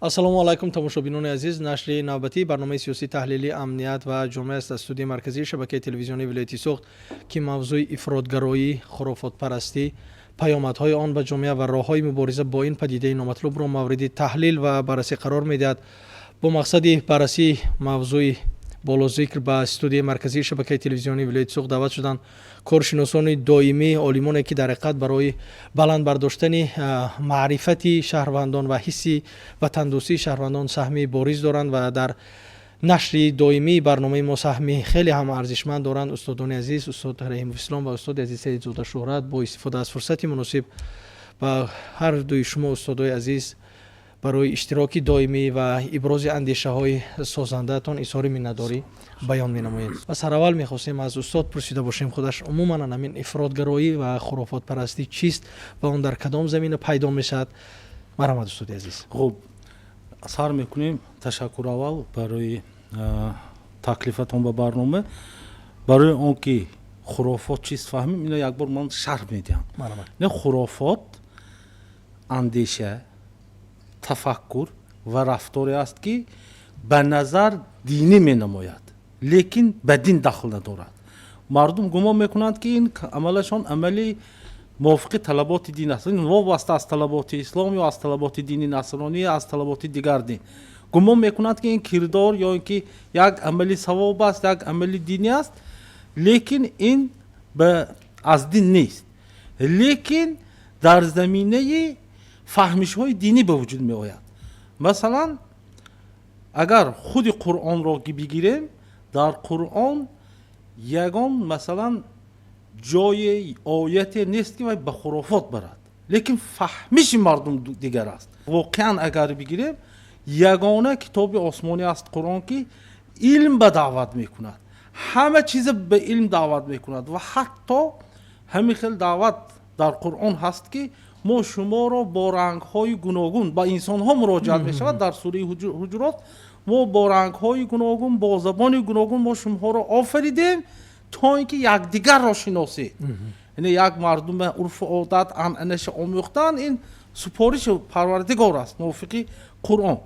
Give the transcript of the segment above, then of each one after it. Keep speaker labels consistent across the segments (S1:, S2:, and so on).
S1: Ассалому алайкум, тамошобинони азиз. Нашри навбатии барномаи сиёсӣ, таҳлили, амният ва ҷомеа аст аз студияи марказии шабакаи телевизионии вилояти Суғд, ки мавзӯи ифротгароӣ, хурофотпарастӣ, паёмадҳои он ба ҷомеа ва роҳҳои мубориза бо ин падидаи номатлубро мавриди таҳлил ва баррасӣ қарор медиҳад. Бо мақсади баррасии мавзӯи болозикр ба студияи марказии шабакаи телевизионии вилояти Суғд даъват шуданд коршиносони доимӣ, олимоне, ки дар ҳақиқат барои баланд бардоштани маърифати шаҳрвандон ва ҳисси ватандӯстии шаҳрвандон саҳми бориз доранд ва дар нашри доимии барномаи мо саҳми хеле ҳам арзишманд доранд. Устодони азиз, устод Раҳимов Ислом ва устоди азиз Саидзода Шӯҳрат, бо истифода аз фурсати муносиб ба ҳар дуи шумо, устодои азиз, барои иштироки доимӣ ва ибрози андешаҳои созандаатон изҳори миннатдорӣ баён менамоем. Ва сараввал мехостем аз устод пурсида бошем, худаш умуман ҳамин ифротгароӣ ва хурофотпарастӣ чист ва он дар кадом замина пайдо мешавад. Марҳамат, устоди азиз.
S2: Хуб, сар мекунем. Ташаккур аввал барои таклифатон ба барнома. Барои он ки хурофот чист фаҳмем, ино як бор ман шарҳ медиҳам. Хурофот андеша, тафаккур ва рафторе аст, ки ба назар динӣ менамояд, лекин ба дин дахл надорад. Мардум гумон мекунанд, ки ин амалашон амали мувофиқи талаботи дин аст, вобаста аз талаботи ислом ё аз талаботи дини насронӣ, аз талаботи дигар дин. Гумон мекунанд, ки ин кирдор ё ин ки як амали савоб аст, як амали динӣ аст, лекин ин аз дин нест, лекин дар заминаи фаҳмишҳои динӣ ба вуҷуд меояд. Масалан, агар худи Қуръонро бигирем, дар Қуръон ягон, масалан, ҷои ояте нест, ки вай ба хурофот барад, лекин фаҳмиши мардум дигар аст. Воқеан, агар бигирем, ягона китоби осмонӣ аст Қуръон, ки илм ба даъват мекунад, ҳама чиза ба илм даъват мекунад. Ва ҳатто ҳамин хел даъват дар Қуръон ҳаст, ки мо шуморо бо рангҳои гуногун, ба инсонҳо муроҷиат мешавад дар сураи Ҳуҷурот, мо бо рангҳои гуногун, бо забони гуногун мо шуморо офаридем, то ин ки якдигарро шиносед. Яъне як мардума урфу одат, анъанаша омӯхтан, ин супориши Парвардигор аст мувофиқи Қуръон.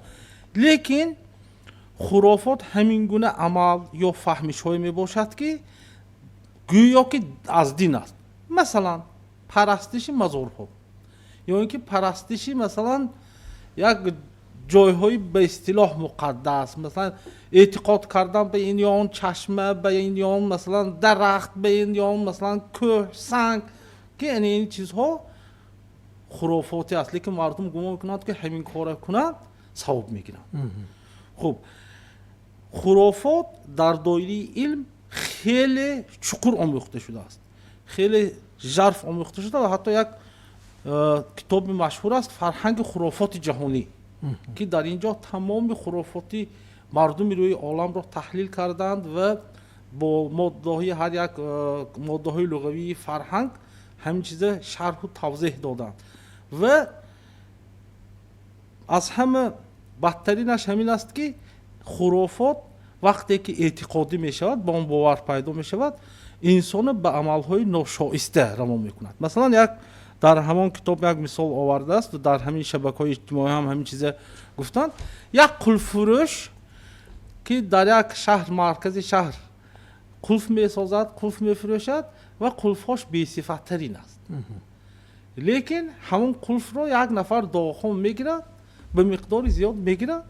S2: Лекин хурофот ҳамин гуна амал ё фаҳмишҳое мебошад, ки гӯё ки аз дин аст. Масалан, парастиши мазорҳо ё ин ки парастиши, масалан, як ҷойҳои ба истилоҳ муқаддас, масалан, эътиқод кардан ба ин ё он чашма, ба ин ё он, масалан, дарахт, ба ин ё он, масалан, кӯҳ, санг, ки яъне ин чизҳо хурофотӣ аст, лекин мардум гумон мекунанд, ки ҳамин кора кунанд, савоб мегиранд. Хуб, хурофот дар доираи илм хеле чуқур омӯхта шудааст, хеле жарф омӯхта шуда ва ҳатто як китоби машҳур аст, «Фарҳанги хурофоти ҷаҳонӣ», ки дар ин ҷо тамоми хурофоти мардуми рӯи оламро таҳлил карданд ва бо моддаҳои ҳар як моддаҳои луғавии фарҳанг ҳамин чиза шарҳу тавзеҳ доданд. Ва аз ҳама бадтаринаш ҳамин аст, ки хурофот вақте ки эътиқодӣ мешавад, ба он бовар пайдо мешавад, инсонро ба амалҳои ношоиста равон мекунад. Масалан, як дар ҳамон китоб як мисол овардааст, дар ҳамин шабакаҳои иҷтимоӣ ҳам ҳамин чиза гуфтанд. Як қулффурӯш, ки дар як шаҳр, маркази шаҳр қулф месозад, қулф мефурӯшад ва қулфҳош бесифаттарин аст, лекин ҳамон қулфро як нафар дуохон мегирад, ба миқдори зиёд мегирад,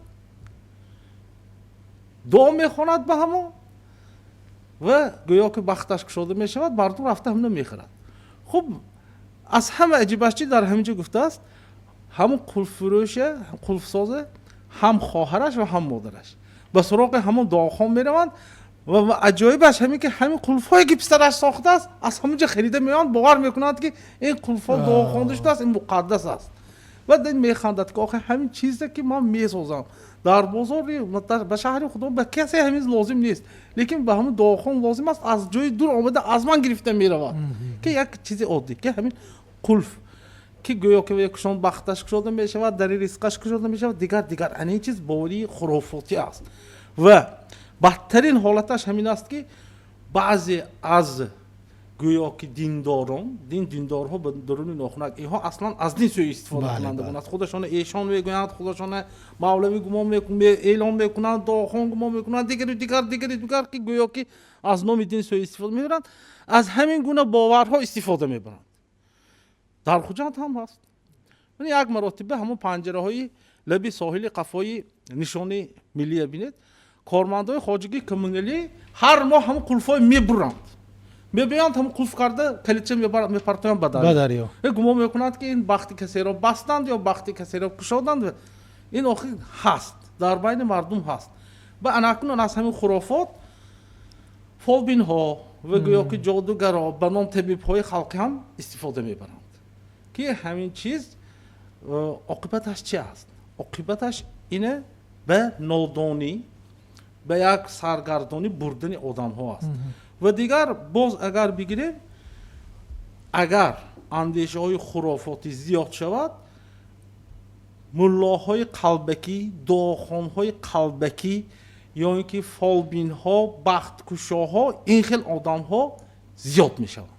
S2: дуо мехонад ба ҳамон ва гӯё ки бахташ кушода мешавад, мардум рафта ҳамина мехӯрад. Хуб, аз ҳама аҷибаш чи дар ҳамин ҷо гуфтааст: ҳамон қулффурӯша, қулфсозе, ҳам хоҳараш ва ҳам модараш ба суроғи ҳамон дуохон мераванд ва аҷоибаш ҳамин, ки ҳамин қулфҳое, ки писараш сохтааст, аз ҳамон ҷо харида меоянд, бовар мекунанд, ки ин қулфҳо дуо хонда шудааст, ин муқаддас аст. Ва механдад, ки охи, ҳамин чизе, ки ман месозам, дар бозори ба шаҳри худо ба касе ҳамин лозим нест, лекин ба ҳамон дуохон лозим аст, аз ҷои дур омада аз ман гирифта меравад, ки як чизи оддӣ, ки ҳамин қулф, ки гӯё ки кушон бахташ кушода мешавад, дари ризқаш кушода мешавад, дигар дигар. Ана ин чиз боварии хурофотӣ аст. Ва бадтарин ҳолаташ ҳамин аст, ки баъзе аз Гӯё ки диндорон, диндорҳо ба даруни нохунак, инҳо аслан аз дин суистифода кунандагон аст. Худашона эшон мегӯянд, худашона мавлавӣ гумон эълон мекунанд, дуохон гумон мекунанд, дигару дигар, дигари дигар, ки гӯё ки аз номи дин суистифода мебаранд, аз ҳамин гуна боварҳо истифода мебаранд. Дар Хуҷанд ҳам ҳаст. Як маротиба ҳамон панҷараҳои лаби соҳили қафои нишони миллия бинед, кормандои хоҷагии коммуналӣ ҳар моҳ ҳамон қулфҳои мебуранд, мебиёянд, ҳамон қулф карда калидча мепартоянд ба дарё. Гумон мекунанд, ки ин бахти касеро бастанд ё бахти касеро кушоданд. Ин охир ҳаст, дар байни мардум ҳаст. Ва анакунун аз ҳамин хурофот фолбинҳо ва гӯё ки ҷодугаро ба ном табибҳои халқӣ ҳам истифода мебаранд, ки ҳамин чиз оқибаташ чи аст? Оқибаташ ине ба нодонӣ, ба як саргардонӣ бурдани одамҳо аст. Ва дигар боз агар бигирем, агар андешаҳои хурофотӣ зиёд шавад, муллоҳои қалбакӣ, дуохонҳои қалбакӣ ё ин ки фолбинҳо, бахткушоҳо, ин хел одамҳо зиёд мешаванд.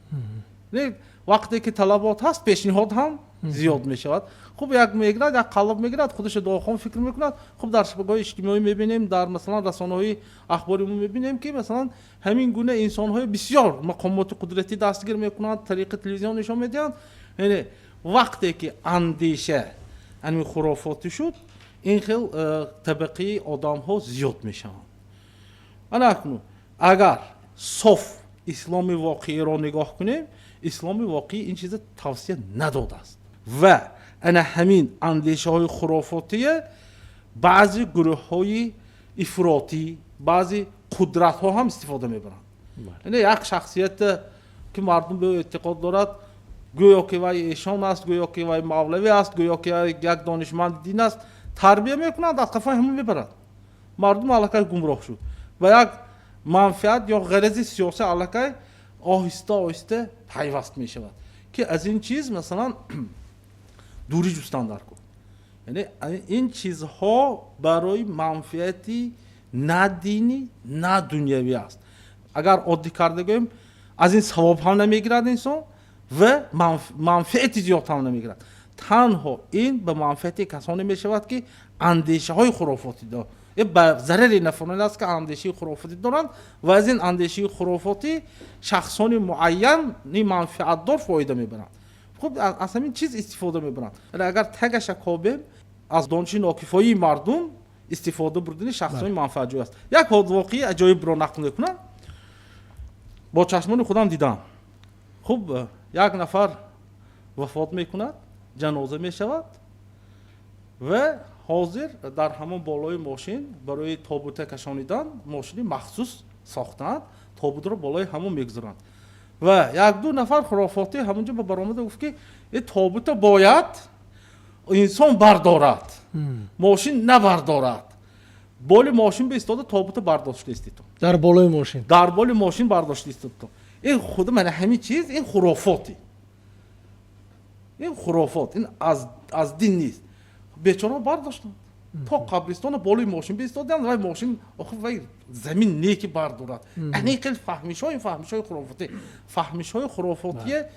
S2: Вақте ки талабот ҳаст, пешниҳод ҳам зиёд мешавад. Хуб, як мегирад, як қалб мегирад, худашо дуохон фикр мекунад. Хуб, дар шабакаҳои иҷтимоӣ мебинем, дар масалан расонаҳои ахбори мо мебинем, ки масалан ҳамин гуна инсонҳои бисёр мақомоти қудратӣ дастгир мекунанд, тариқи телевизион нишон медиҳанд. Яъне вақте ки андеша ҳамин хурофотӣ шуд, ин хел табақаи одамҳо зиёд мешаванд. Ана акнун агар соф исломи воқеиро нигоҳ кунем, исломи воқеӣ ин чиза тавсия надодааст ва ана ҳамин андешаҳои хурофотие баъзе гурӯҳҳои ифротӣ, баъзе қудратҳо ҳам истифода мебаранд. Яъне як шахсияте ки мардум ба ӯ эътиқод дорад, гӯё ки вай эшон аст, гӯё ки вай мавлавӣ аст, гӯё ки як донишманди дин аст, тарбия мекунанд, аз қафои ҳамон мебарад. Мардум аллакай гумроҳ шуд ва як манфиат ё ғарази сиёсӣ аллакай оҳиста оҳиста пайваст мешавад, ки аз ин чиз масалан дурӣ ҷустан дар кор. Яъне ин чизҳо барои манфиати на динӣ, на дунявӣ аст. Агар оддӣ карда гӯем, аз ин савоб ҳам намегирад инсон ва манфиати зиёд ҳам намегирад. Танҳо ин ба манфиати касоне мешавад, ки андешаҳои хурофотӣ доранд, ба зарари нафароне аст, ки андешаи хурофотӣ доранд ва аз ин андешаи хурофотӣ шахсони муайяни манфиатдор фоида мебаранд. Хуб, аз ҳамин чиз истифода мебаранд. Агар тагаша кобем, аз дониши нокифоии мардум истифода бурдани шахсони манфиатҷӯй аст. Як воқеаи аҷоибро нақл мекунам, бо чашмони худам дидам. Хуб, як нафар вафот мекунад, ҷаноза мешавад ва ҳозир дар ҳамон болои мошин барои тобута кашонидан мошини махсус сохтаанд, тобутро болои ҳамон мегузоранд ва як-ду нафар хурофотӣ ҳамонҷо ба баромада гуфт, ки ин тобута бояд инсон бардорад, мошин набардорад. Боли мошин бистода, тобута бардошта истед.
S1: Дар болои мошин.
S2: Дар боли мошин бардошта истед. Ин худ мана ҳамин чиз, ин хурофоти, ин хурофот, ин аз дин нест. Бечораҳо бардоштанд, то қабристона болои мошин биистоданд. Вай мошин охир вай замин не, ки бардорад. Ани хел фаҳмишҳо, ин фаҳмишҳои хурофотӣ, фаҳмишҳои хурофотие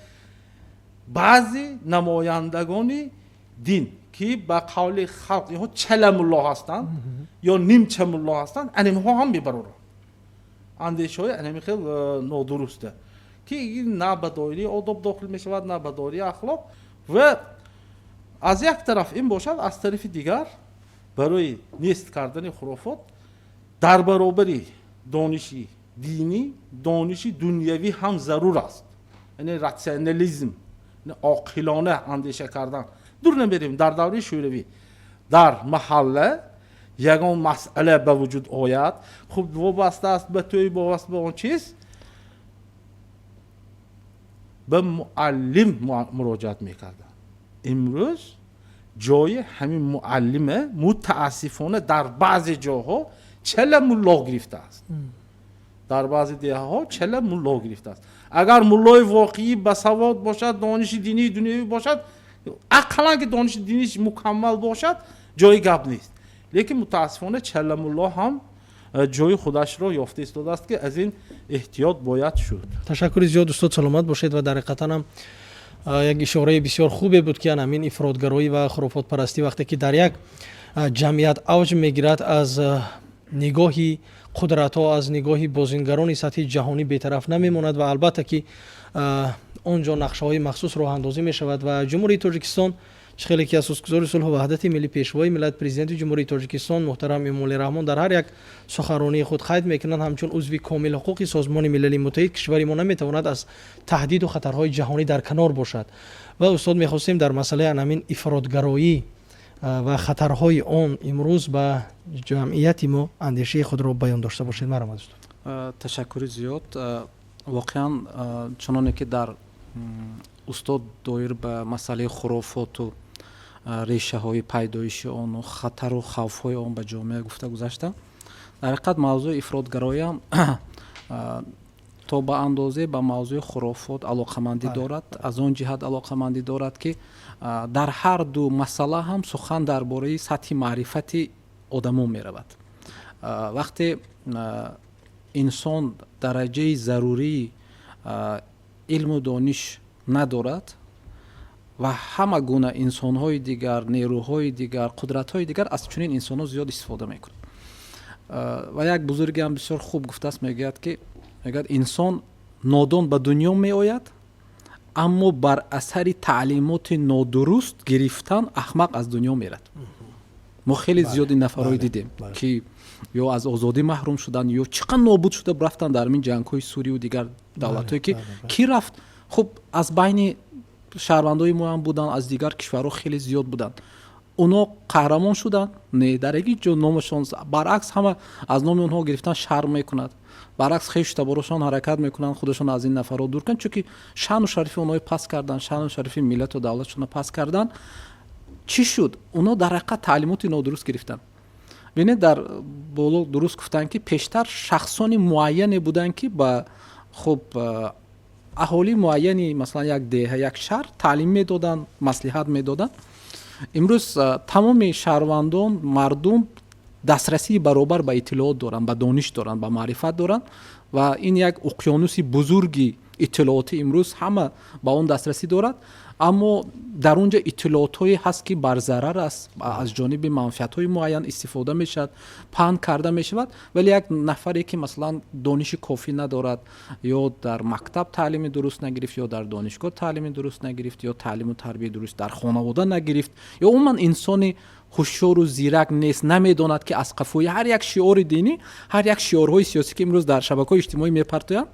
S2: баъзе намояндагони дин, ки ба қавли халқ инҳо чаламулло ҳастанд ё нимчамулло ҳастанд, анимҳо ҳам мебароранд андешаҳои анами хел нодуруста, ки ин на ба доираи одоб дохил мешавад, на ба доираи ахлоқ. Ва аз як тараф ин бошад, аз тарафи дигар барои нест кардани хурофот дар баробари дониши динӣ дониши дунявӣ ҳам зарур аст, яъне рационализм, оқилона андеша кардан. Дур намерем, дар давраи шӯравӣ дар маҳалла ягон масъала ба вуҷуд ояд, хуб, вобаста аст ба тӯй, вобаста ба он чиз, ба муаллим муроҷиат мекарданд. Имрӯз ҷои ҳамин муаллиме мутаассифона дар баъзе ҷоҳо чала мулло гирифтааст, дар баъзе деҳаҳо чала мулло гирифтааст. Агар муллои воқеӣ басавод бошад, дониши динии дунявӣ бошад, ақаллан ки дониши диниш мукаммал бошад, ҷои гап нест. Лекин мутаассифона чала мулло ҳам ҷои худашро ёфта истодааст, ки аз ин эҳтиёт бояд шуд.
S1: Ташаккури зиёд, устод, саломат бошед. Ва дар ҳақиқатан ҳам як ишораи бисёр хубе буд, ки ҳамин ифротгароӣ ва хурофотпарастӣ, вақте ки дар як ҷамъият авҷ мегирад, аз нигоҳи қудратҳо, аз нигоҳи бозингарони сатҳи ҷаҳонӣ бетараф намемонад ва албатта ки он ҷо нақшаҳои махсус роҳандозӣ мешавад. Ва Ҷумҳурии Тоҷикистон, чӣ хеле ки асосгузори сулҳу ваҳдати миллӣ, Пешвои миллат, Президенти Ҷумҳурии Тоҷикистон муҳтарам Эмомалӣ Раҳмон дар ҳар як суханронии худ қайд мекунанд, ҳамчун узви комилҳуқуқи Созмони Милали Муттаҳид кишвари мо наметавонад аз таҳдиду хатарҳои ҷаҳонӣ дар канор бошад. Ва, устод, мехостем дар масъалаи анамин ифротгароӣ ва хатарҳои он имрӯз ба ҷамъияти мо андешаи худро баён дошта бошед. Марҳамат, устод.
S3: Ташаккури зиёд. Воқеан, чуноне ки дар устод доир ба масъалаи хурофоту решаҳои пайдоиши ону хатару хавфҳои он ба ҷомеа гуфта гузаштам, дар ҳақиқат мавзӯи ифротгароиам то ба андозе ба мавзӯи хурофот алоқамандӣ дорад, аз он ҷиҳат алоқамандӣ дорад, ки дар ҳар ду масъала ҳам сухан дар бораи сатҳи маърифати одамон меравад. Вақте инсон дараҷаи зарурии илму дониш надорад ва ҳама гуна инсонҳои дигар, нерӯҳои дигар, қудратҳои дигар аз чунин инсонҳо зиёд истифода мекунад. Ва як бузургиам бисёр хуб гуфтааст, мегӯяд, ки мегӯяд, инсон нодон ба дунё меояд, аммо бар асари таълимоти нодуруст гирифтан аҳмақ аз дунё мерад. Мо хеле зиёд ин нафарҳое дидем, ки ё аз озодӣ маҳрум шуданд, ё чӣ қадр нобуд шуда рафтанд дар ҳамин ҷангҳои Сурию дигар давлатҳое, ки ки рафт. Хуб, аз байни шаҳрвандои моам буданд, аз дигар кишварҳо хеле зиёд буданд. Онҳо қаҳрамон шуданд? Не, дар ҳеҷ ҷо номашон, баръакс, ҳама аз номи онҳо гирифтан шарм мекунад. Баръакс, хешу таборошон ҳаракат мекунанд худашон аз ин нафарҳо дур кунанд, чунки шаъну шарафи онҳои паст карданд, шаъну шарафи миллату давлатшонро паст карданд. Чӣ шуд? Онҳо дар ҳақиқат таълимоти нодуруст гирифтанд. Бинед, дар боло дуруст гуфтанд, ки пештар шахсони муайяне буданд, ки ба, хуб, аҳолии муайяни, масалан, як деҳа, як шаҳр таълим медоданд, маслиҳат медоданд. Имрӯз тамоми шаҳрвандон, мардум дастрасии баробар ба иттилоот доранд, ба дониш доранд, ба маърифат доранд ва ин як уқёнуси бузурги иттилоотӣ, имрӯз ҳама ба он дастрасӣ дорад. Аммо дар он ҷо иттилоотҳое ҳаст, ки барзарар аст, аз ҷониби манфиатҳои муайян истифода мешавад, паҳн карда мешавад. Вале як нафаре, ки, масалан, дониши кофӣ надорад, ё дар мактаб таълими дуруст нагирифт, ё дар донишгоҳ таълими дуруст нагирифт, ё таълиму тарбияи дуруст дар хонавода нагирифт, ё умуман инсони ҳушёру зирак нест, намедонад, ки аз қафои ҳар як шиори динӣ, ҳар як шиорҳои сиёсӣ, ки имрӯз дар шабакаҳои иҷтимоӣ мепартоянд,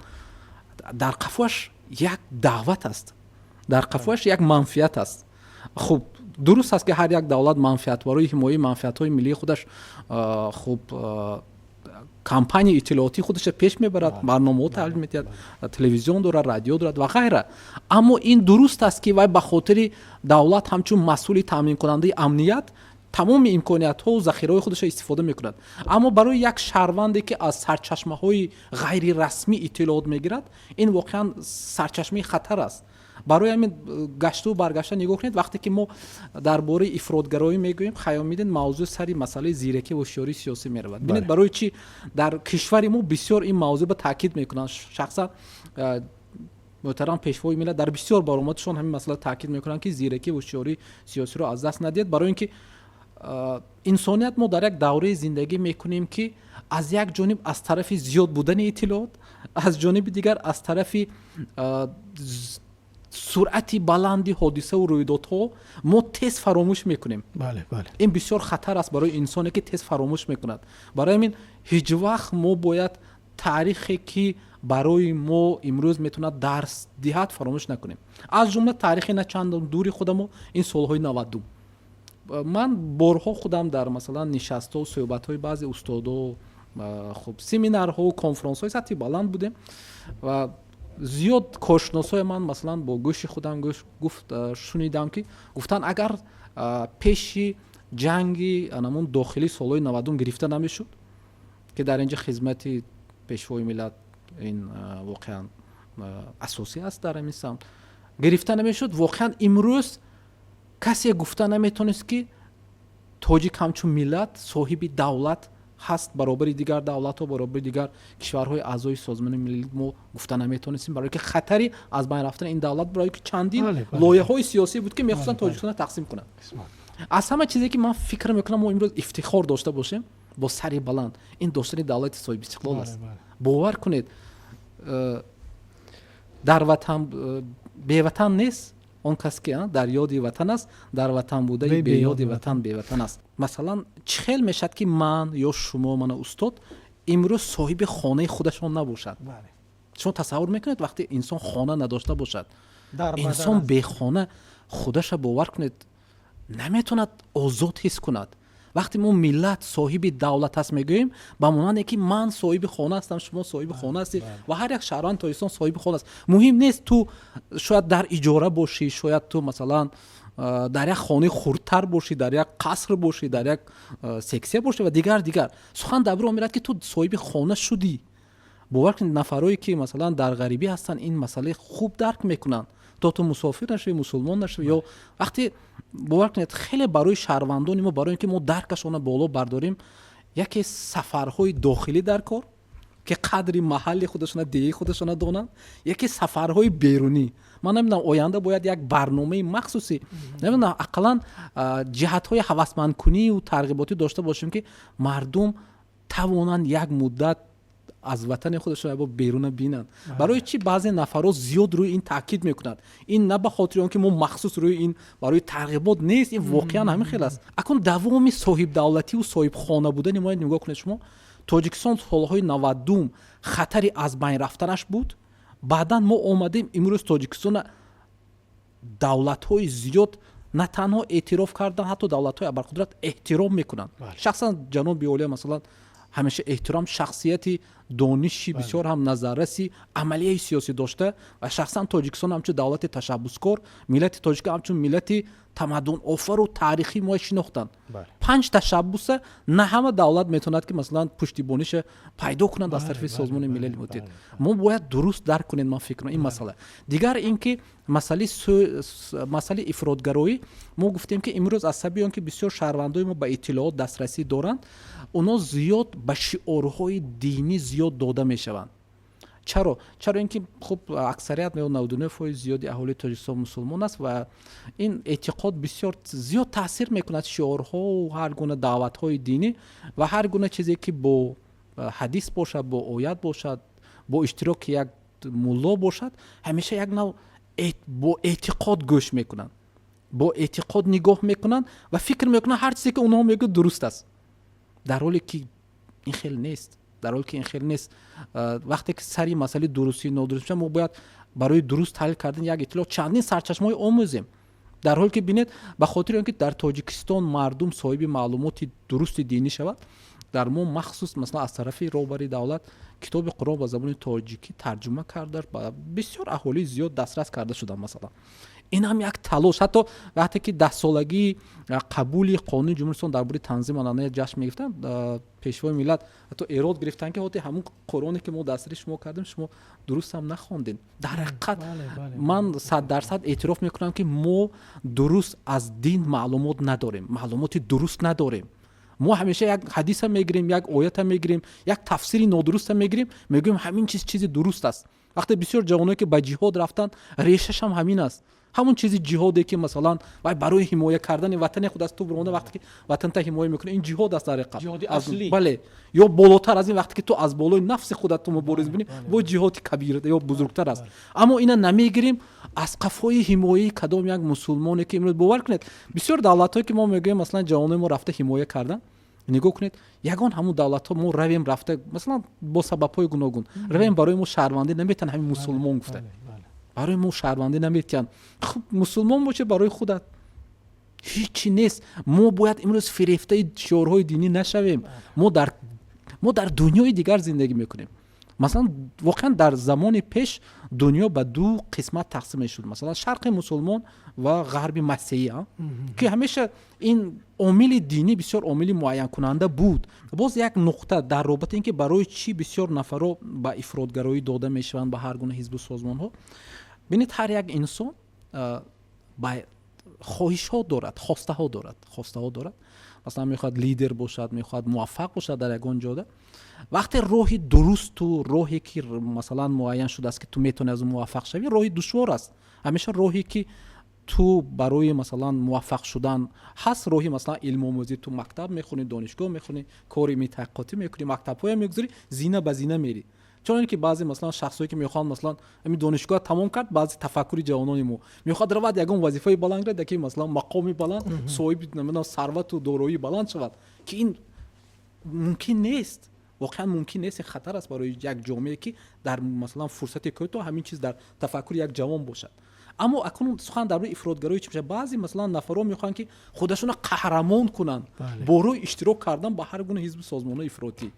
S3: дар қафоаш як даъват аст, дар қафоаш як манфиат аст. Хуб, дуруст аст, ки ҳар як давлат манфиат барои ҳимояи манфиатҳои миллии худаш, хуб, кампанияи иттилоотии худашро пеш мебарад, барномаҳо таҳлил медиҳад, телевизион дорад, радио дорад ва ғайра. Аммо ин дуруст аст, ки вай ба хотири давлат ҳамчун масъули таъминкунандаи амният тамоми имкониятҳову захираҳои худашро истифода мекунад. Аммо барои як шаҳрванде, ки аз сарчашмаҳои ғайрирасмӣ иттилоот мегирад, ин воқеан сарчашмаи хатар аст. Барои ҳамин, гашту баргашта нигоҳ кунед, вақте ки мо дар бораи ифротгароӣ мегӯем, Хаёмиддин, мавзӯъ сари масъалаи зиракӣ ва ҳушёрии сиёсӣ меравад. Бинед, барои чӣ дар кишвари мо бисёр ин мавзӯъ ба таъкид мекунанд? Шахсан муҳтарам Пешвои миллат дар бисёр баромадшон ҳамин масъала таъкид мекунанд, ки зиракӣ ва ҳушёрии сиёсиро аз даст надиҳед, барои ин ки инсоният мо дар як давраи зиндагӣ мекунем, ки аз як ҷониб аз тарафи зиёд будани иттилоот, аз ҷониби дигар аз тарафи суръати баланди ҳодисаву рӯйдодҳо мо тез фаромӯш мекунем. Ин бисёр хатар аст барои инсоне, ки тез фаромӯш мекунад. Барои ҳамин ҳеҷ вақт мо бояд таърихе, ки барои мо имрӯз метавонад дарс диҳад, фаромӯш накунем, аз ҷумла таърихи на чандон дури худамо, ин солҳои 90-ум. Ман борҳо худам дар, масалан, нишастҳо, суҳбатҳои баъзе устодо, хуб, семинарҳо, конфронсҳои сатҳи баланд будем ва зиёд коршиносҳои ман, масалан, бо гӯши худам гуфт шунидам, ки гуфтанд, агар пеши ҷанги анамун дохилии солҳои 90-ум гирифта намешуд, ки дар инҷа хизмати Пешвои миллат ин воқеан асосӣ аст, дар ҳамин самт гирифта намешуд, воқеан имрӯз касе гуфта наметавонист, ки тоҷик ҳамчун миллат соҳиби давлат Ҳаст, баробари дигар давлатҳо, баробари дигар кишварҳои аъзои Созмони Милали мо гуфта наметонистем, барое ки хатари аз байн рафтани ин давлат, барое ки чандин лоиҳаҳои сиёсӣ буд, ки мехостанд Тоҷикистонро тақсим кунанд. Аз ҳама чизе ки ман фикр мекунам, мо имрӯз ифтихор дошта бошем бо сари баланд, ин доштани давлати соҳибистиқлол аст. Бовар кунед, дар ватан беватан нест он кас, ки дар ёди ватан аст, дар ватан будаи беёди ватан беватан аст. Масалан, чӣ хел мешавад, ки ман ё шумо, мана устод, имрӯз соҳиби хонаи худашон набошад? Шумо тасаввур мекунед, вақте инсон хона надошта бошад, инсон бехона худаша, бовар кунед, наметавонад озод ҳис кунад. Вақте мо миллат соҳиби давлат аст мегӯем, ба монанде ки ман соҳиби хона ҳастам, шумо соҳиби хона ҳастед ва ҳар як шаҳрванди Тоҷикистон соҳиби хона аст. Муҳим нест, ту шояд дар иҷора бошӣ, шояд ту, масалан, дар як хонаи хурдтар бошӣ, дар як қаср бошӣ, дар як сексия бошӣ ва дигар дигар. Сухан дар бора мерад, ки ту соҳиби хона шудӣ. Бовар кунед, нафарое ки, масалан, дар ғарибӣ ҳастанд, ин масъалаи хуб дарк мекунанд. То ту мусофир нашавӣ, мусулмон нашавӣ ё вақте, бовар кунед, хеле барои шаҳрвандони мо, барои ин ки мо даркашонро боло бардорем, яке сафарҳои дохилӣ дар кор, ки қадри маҳалли худашона, деҳи худашона донанд, яке сафарҳои берунӣ. Ман намедонам, оянда бояд як барномаи махсуси, намедонам, ақаллан ҷиҳатҳои ҳавасмандкунию тарғиботӣ дошта бошем, ки мардум тавонанд як муддат аз ватани худашон бо беруна бинанд. Барои чӣ баъзе нафарҳо зиёд рӯи ин таъкид мекунанд? Ин на ба хотири он ки мо махсус рӯи ин барои тарғибот нест, ин воқеан ҳамин хел аст. Акун давоми соҳибдавлативу соҳибхона будани мо нигоҳ кунед шумо. Тоҷикистон солҳои 90-ум хатари аз байн рафтанаш буд, баъдан мо омадем, имрӯз Тоҷикистона давлатҳои зиёд на танҳо эътироф кардан, ҳатто давлатҳои абарқудрат эҳтиром мекунанд. Шахсан ҷаноби олия, масалан, ҳамеша эҳтиром, шахсияти дониши бисёр ҳам назарраси амалияи сиёсӣ дошта ва шахсан Тоҷикистон ҳамчун давлати ташаббускор, миллати тоҷик ҳамчун миллати тамаддунофару таърихӣ мо шинохтанд. Панҷ ташаббуса на ҳама давлат метавонад, ки, масалан, пуштибониша пайдо кунанд аз тарафи Созмони Милали Муттаҳид. Мо бояд дуруст дарк кунем, ман фикр, ин масъала. Дигар ин ки масъалаи ифротгароӣ, мо гуфтем, ки имрӯз аз сабаби он ки бисёр шаҳрвандои мо ба иттилоот дастрасӣ доранд, онҳо зиёд ба шиорҳои динӣ зиёд дода мешаванд. Чаро? Ин ки хуб, аксарият ё 99% зиёди аҳолии Тоҷикистон мусулмон аст ва ин эътиқод бисёр зиёд таъсир мекунад. Шиорҳову ҳар гуна даъватҳои динӣ ва ҳар гуна чизе ки бо ҳадис бошад, бо оят бошад, бо иштироки як мулло бошад, ҳамеша як нав бо эътиқод гӯш мекунанд, бо эътиқод нигоҳ мекунанд ва фикр мекунанд, ҳар чизе ки онҳо мегӯяд, дуруст аст, дар ҳоле ки ин хел нест, дар ҳоле ки ин хел нест. Вақте ки сари масъалаи дурустӣ, нодуруст мешавад, мо бояд барои дуруст таҳлил кардан як иттилоъ чандин сарчашмаҳои омӯзем. Дар ҳоле ки бинед, ба хотири он ки дар Тоҷикистон мардум соҳиби маълумоти дурусти динӣ шавад, дар мо махсус, масалан, аз тарафи роҳбари давлат китоби Қуръон ба забони тоҷикӣ тарҷума карда, ба бисёр аҳолии зиёд дастрас карда шуданд. Масалан, ин ҳам як талош. Ҳатто вақте ки 10-солагии қабули қонуни Ҷумҳуристон дар бораи танзим анъанаи ҷашн мегирифтанд, Пешвои миллат ҳатто эрод гирифтанд, ки ҳоти ҳамун Қуръоне ки мо дастраси шумо кардем, шумо дуруст ҳам нахондем. Дар ҳақиқат, ман 100% эътироф мекунам, ки мо дуруст аз дин маълумот надорем, маълумоти дуруст надорем. Мо ҳамеша як ҳадиса мегирем, як оята мегирем, як тафсири нодуруста мегирем, мегӯем, ҳамин чиз чизи дуруст аст. Вақте бисёр ҷавоное ки ба ҷиҳод рафтанд, решашам ҳамин аст, ҳамон чизи ҷиҳоде ки, масалан, вай барои ҳимоя кардани ватани худ аст. Ту буронда, вақте ки ватанта ҳимоя мекунӣ, ин ҷиҳод аст дар ҳақиқат. Бале, ё болотар аз ин, вақте ки ту аз болои нафси худат ту мубориз бинӣ, бо ҷиҳоди кабир ё бузургтар аст. Аммо ина намегирем, аз қафои ҳимояи кадом як мусулмоне ки имрӯз, бовар кунед, бисёр давлатҳое ки мо мегӯем, масалан, ҷавонои мо рафта ҳимоя кардан, нигоҳ кунед, ягон ҳамун давлатҳо мо равем, рафта, масалан, бо сабабҳои гуногун равем, барои мо шаҳрвандӣ наметиҳанд. Ҳамин мусулмон гуфта барои мо шаҳрвандӣ наметиҳанд. Хуб, мусулмон боше, барои худат ҳичи нест. Мо бояд имрӯз фирефтаи шиорҳои динӣ нашавем. Мо дар дунёи дигар зиндагӣ мекунем. Масалан, воқеан дар замони пеш дунё ба ду қисмат тақсим мешуд, масалан, шарқи мусулмон ва ғарби масеҳӣ, ки ҳамеша ин омили динӣ бисёр омили муайянкунанда буд. Боз як нуқта дар робита ин ки барои чӣ бисёр нафарро ба ифротгароӣ дода мешаванд, ба ҳар гуна ҳизбу созмонҳо. Бинед, ҳар як инсон ба Хоҳишҳо дорад, хостаҳо дорад, хостаҳо дорад. Масалан, мехоҳад лидер бошад, мехоҳад муваффақ бошад дар ягон ҷода. Вақте роҳи дурусту роҳе ки, масалан, муайян шудааст, ки ту метавонӣ аз он муваффақ шавӣ, роҳи душвор аст. Ҳамеша роҳе ки ту барои, масалан, муваффақ шудан ҳаст, роҳи, масалан, илмомӯзӣ, ту мактаб мехонӣ, донишгоҳ мехонӣ, кори илмии таҳқиқотӣ мекунӣ, мактабҳоя мегузарӣ, зина ба зина мерӣ. Чун ки баъзе, масалан, шахсое ки мехоҳанд, масалан, ҳамин донишгоҳ тамом кард, баъзе тафаккури ҷавонони мо мехоҳад равад, ягон вазифаи баланд гирад, яке, масалан, мақоми баланд, соҳиби, намедонам, сарвату дороии баланд шавад, ки ин мумкин нест, воқеан мумкин нест. Ин хатар аст барои як ҷомеа, ки дар, масалан, фурсати кӯтоҳ ҳамин чиз дар тафаккури як ҷавон бошад. Аммо акнун сухан дар бораи ифротгароӣ чӣ мешавад? Баъзе, масалан, нафарҳо мехоҳанд, ки худашонро қаҳрамон кунанд бо роҳи иштирок кардан ба ҳар гуна ҳизбу созмонҳои ифротӣ.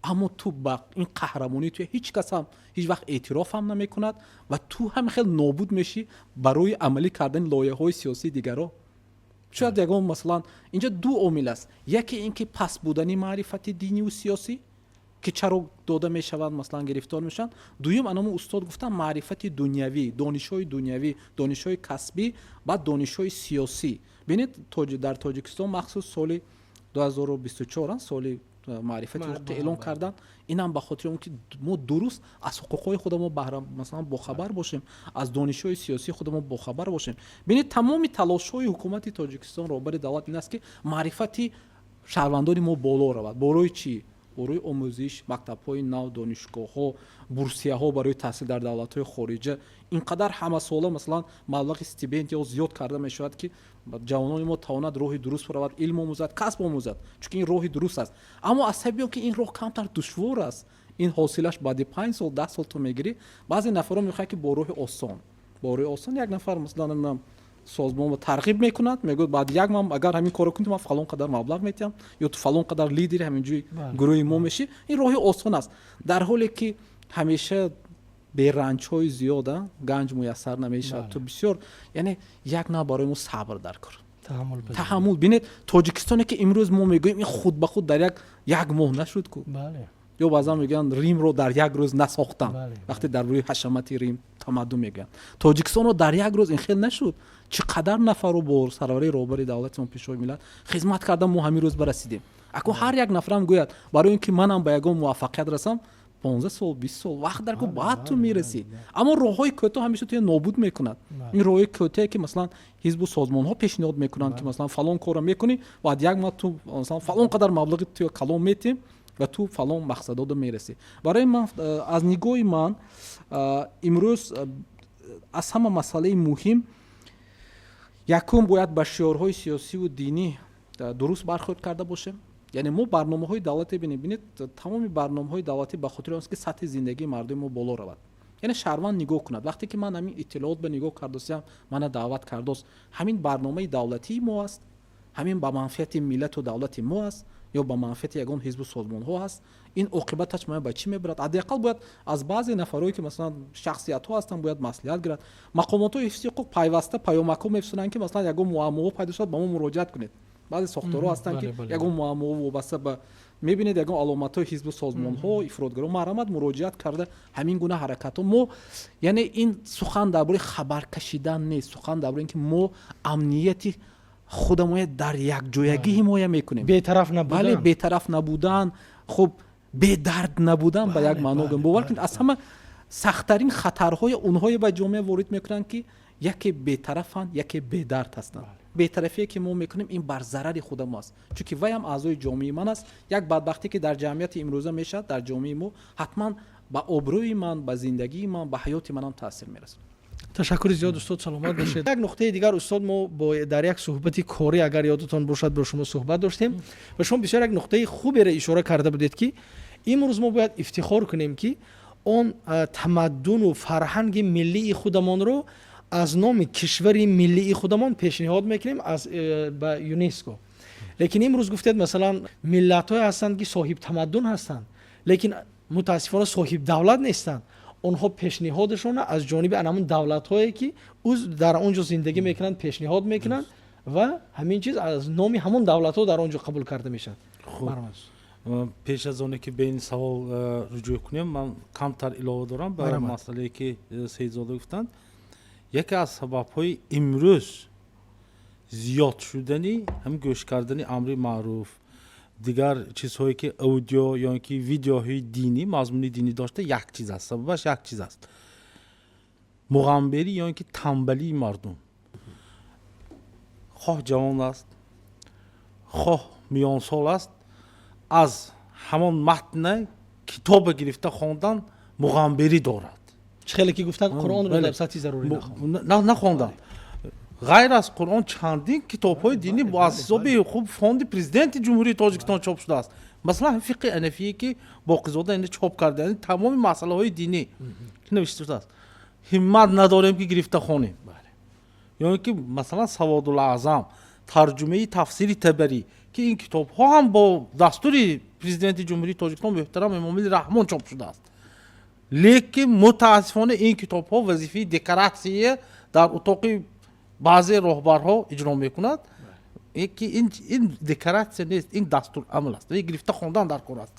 S3: Аммо ту ба ин қаҳрамонии ту ҳеҷ кас ҳам ҳеҷ вақт эътироф ҳам намекунад ва ту ҳам хел нобуд мешӣ барои амалӣ кардани лоиҳаҳои сиёсии дигарро. Шояд ягон, масалан, инҷа ду омил аст: яке ин ки паст будани маърифати диниву сиёсӣ, ки чаро дода мешаванд, масалан, гирифтор мешаванд. Дуюм, анамо устод гуфтанд, маърифати дунявӣ, донишҳои дунявӣ, донишҳои касбӣ, баъд донишҳои сиёсӣ. Бинед, дар Тоҷикистон махсус соли 2024 соли маърифати ҳуқуқӣ эълон карданд. Инам ба хотири он ки мо дуруст аз ҳуқуқҳои худамо баҳра, масалан, бохабар бошем, аз донишҳои сиёсии худамо бохабар бошем. Бинед, тамоми талошҳои ҳукумати Тоҷикистон, роҳбари давлат ин аст, ки маърифати шаҳрвандони мо боло равад. Борои чӣ? Барои омӯзиш, мактабҳои нав, донишгоҳҳо, бурсияҳо барои таҳсил дар давлатҳои хориҷа. Ин қадар ҳамасола, масалан, маблағи стипендияҳо зиёд карда мешавад, ки ҷавонони мо тавонад роҳи дуруст равад, илм омӯзад, касб омӯзад, чунки ин роҳи дуруст аст. Аммо аз сабаби он ки ин роҳ камтар душвор аст, ин ҳосилаш баъди 5 сол, 10 сол ту мегирӣ, баъзе нафарҳо мехоҳанд, ки бо роҳи осон, бо роҳи осон. Як нафар, масалан, созмон тарғиб мекунад, мегӯяд: баъд як ман агар ҳамин корро кунӣ, ман фалон қадар маблағ метиҳам ё ту фалон қадар лидери ҳамин ҷои гурӯҳи мо мешӣ. Ин роҳи осон аст, дар ҳоле ки ҳамеша беранҷҳои зиёда ганҷ муяссар намешавад. Ту бисёр, яъне, як нав барои мо сабр дар кор, таҳаммул. Бинед, Тоҷикистоне ки имрӯз мо мегӯем, ин худ ба худ дар як моҳ нашуд ку. Ё баъзан мегӯянд, Римро дар як рӯз насохтанд, вақте дар бораи ҳашамати Рим, тамаддун мегӯянд. Тоҷикистонро дар як рӯз ин хел нашуд. Чӣ қадар нафарро бо сарварии роҳбари давлати мо, Пешвои миллат, хизмат кардан, мо ҳамин рӯз барасидем. Акун ҳар як нафарам гӯяд: барои ин ки манам ба ягон муваффақият расам, 15 сол, 20 сол вақт дар ку, баъд ту мерасӣ. Аммо роҳҳои кӯтоҳ ҳамеша туя нобуд мекунад. Ин роҳҳои кӯтоҳе ки, масалан, ҳизбу созмонҳо пешниҳод мекунанд, ки, масалан, фалон корро мекунӣ, баъд як моҳ ту, масалан, фалон қадар маблағи туя калон метиҳем ва ту фалон мақсадода мерасӣ. Барои ман, аз нигоҳи ман, имрӯз аз ҳама масъалаи муҳим: якум, бояд ба шиорҳои сиёсиву динӣ дуруст бархӯрд карда бошем. Яъне мо барномаҳои давлатӣ бинем, бинед, тамоми барномаҳои давлатӣ ба хотири он аст, ки сатҳи зиндагии мардуми мо боло равад. Яъне шаҳрванд нигоҳ кунад: вақте ки ман ҳамин иттилоот ба нигоҳ кардосиям, мана даъват кардост, ҳамин барномаи давлатии мо аст, ҳамин ба манфиати миллату давлати мо аст ё ба манфиати ягон ҳизбу созмонҳо аст? Ин оқибаташ мая ба чӣ мебарад? Ҳадди ақал бояд аз баъзе нафарое ки, масалан, шахсиятҳо ҳастанд, бояд маслиҳат гирад. Мақомотҳои ҳифзи ҳуқуқ пайваста паёмакҳо мефирсонанд, ки, масалан, ягон муаммоҳо пайдо шуд, ба мо муроҷиат кунед. Баъзе сохторҳо ҳастанд, ки ягон муаммоҳо вобаста ба, мебинед, ягон аломатҳои ҳизбу созмонҳо, ифротгаро, марҳамат, муроҷиат карда. Ҳамин гуна ҳаракатҳо мо, яъне ин сухан дар бораи хабар кашидан нест, сухан дар бораи ин ки мо амнияти худамоя дар якҷоягӣ ҳимоя мекунем.
S1: Бетараф набудан.
S3: Бале, бетараф набудан, хуб, бедард набудан ба як маъно. Бовар кунед, аз ҳама сахттарин хатарҳои онҳое ба ҷомеа ворид мекунанд, ки яке бетарафанд, яке бедард ҳастанд. Бетарафие ки мо мекунем, ин бар зарари худамо аст, чунки вай ҳам аъзои ҷомеаи ман аст. Як бадбахтӣ ки дар ҷамъияти имрӯза мешавад, дар ҷомеаи мо, ҳатман ба обрӯи ман, ба зиндагии ман, ба ҳаёти манам таъсир мерасонад.
S1: Ташаккури зиёд, устод, саломат бошед. Як нуқтаи дигар, устод, мо дар як суҳбати корӣ, агар ёдатон бошад, бо шумо суҳбат доштем ва шумо бисёр як нуқтаи хуберо ишора карда будед, ки имрӯз мо бояд ифтихор кунем, ки он тамаддуну фарҳанги миллии худамонро аз номи кишвари миллии худамон пешниҳод мекунем аз ба ЮНЕСКО. Лекин имрӯз гуфтед, масалан, миллатҳое ҳастанд, ки соҳибтамаддун ҳастанд, лекин мутаассифона соҳибдавлат нестанд. Онҳо пешниҳодашонро аз ҷониби анамун давлатҳое ки дар он ҷо зиндагӣ мекунанд, пешниҳод мекунанд ва ҳамин чиз аз номи ҳамон давлатҳо дар он ҷо қабул карда мешавад.
S2: Пеш аз оне ки ба ин савол руҷӯъ кунем, ман камтар илова дорам ба масъалае, ки Саидзода гуфтанд. Яке аз сабабҳои имрӯз Зиёд шудани ҳам гӯш кардани амри маъруф, дигар чизҳое ки аудио ё ки видеоҳои динӣ, мазмуни динӣ дошта, як чиз аст, сабабаш як чиз аст: муғамберӣ ё ки тамбалии мардум. Хоҳ ҷавон аст, хоҳ миёнсол аст, аз ҳамон матна китоба гирифта хондан муғамберӣ дорад.
S1: Чӣ хеле ки гуфтанд, Қуръонро дар сатҳи зарурӣ
S2: нахонданд. Ғайр аз Қуръон чандин китобҳои динӣ аз ҳисоби хуб фонди Президенти Ҷумҳурии Тоҷикистон чоп шудааст. Масалан, фиқҳи анафие, ки Боқизода ин чоп карда, тамоми масъалаҳои динӣ навишта шудааст. Ҳиммат надорем, ки гирифта хонем. Ё ин ки, масалан, Саводул Аъзам, тарҷумаи тафсири Табарӣ, ки ин китобҳо ҳам бо дастури Президенти Ҷумҳурии Тоҷикистон муҳтарам Эмомалӣ Раҳмон чоп шудааст, лекин мутаассифона ин китобҳо вазифаи декоратсия дар утоқи баъзе роҳбарҳо иҷро мекунад, ки ин декоратсия нест, ин дастурамал аст, гирифта хондан дар кор аст.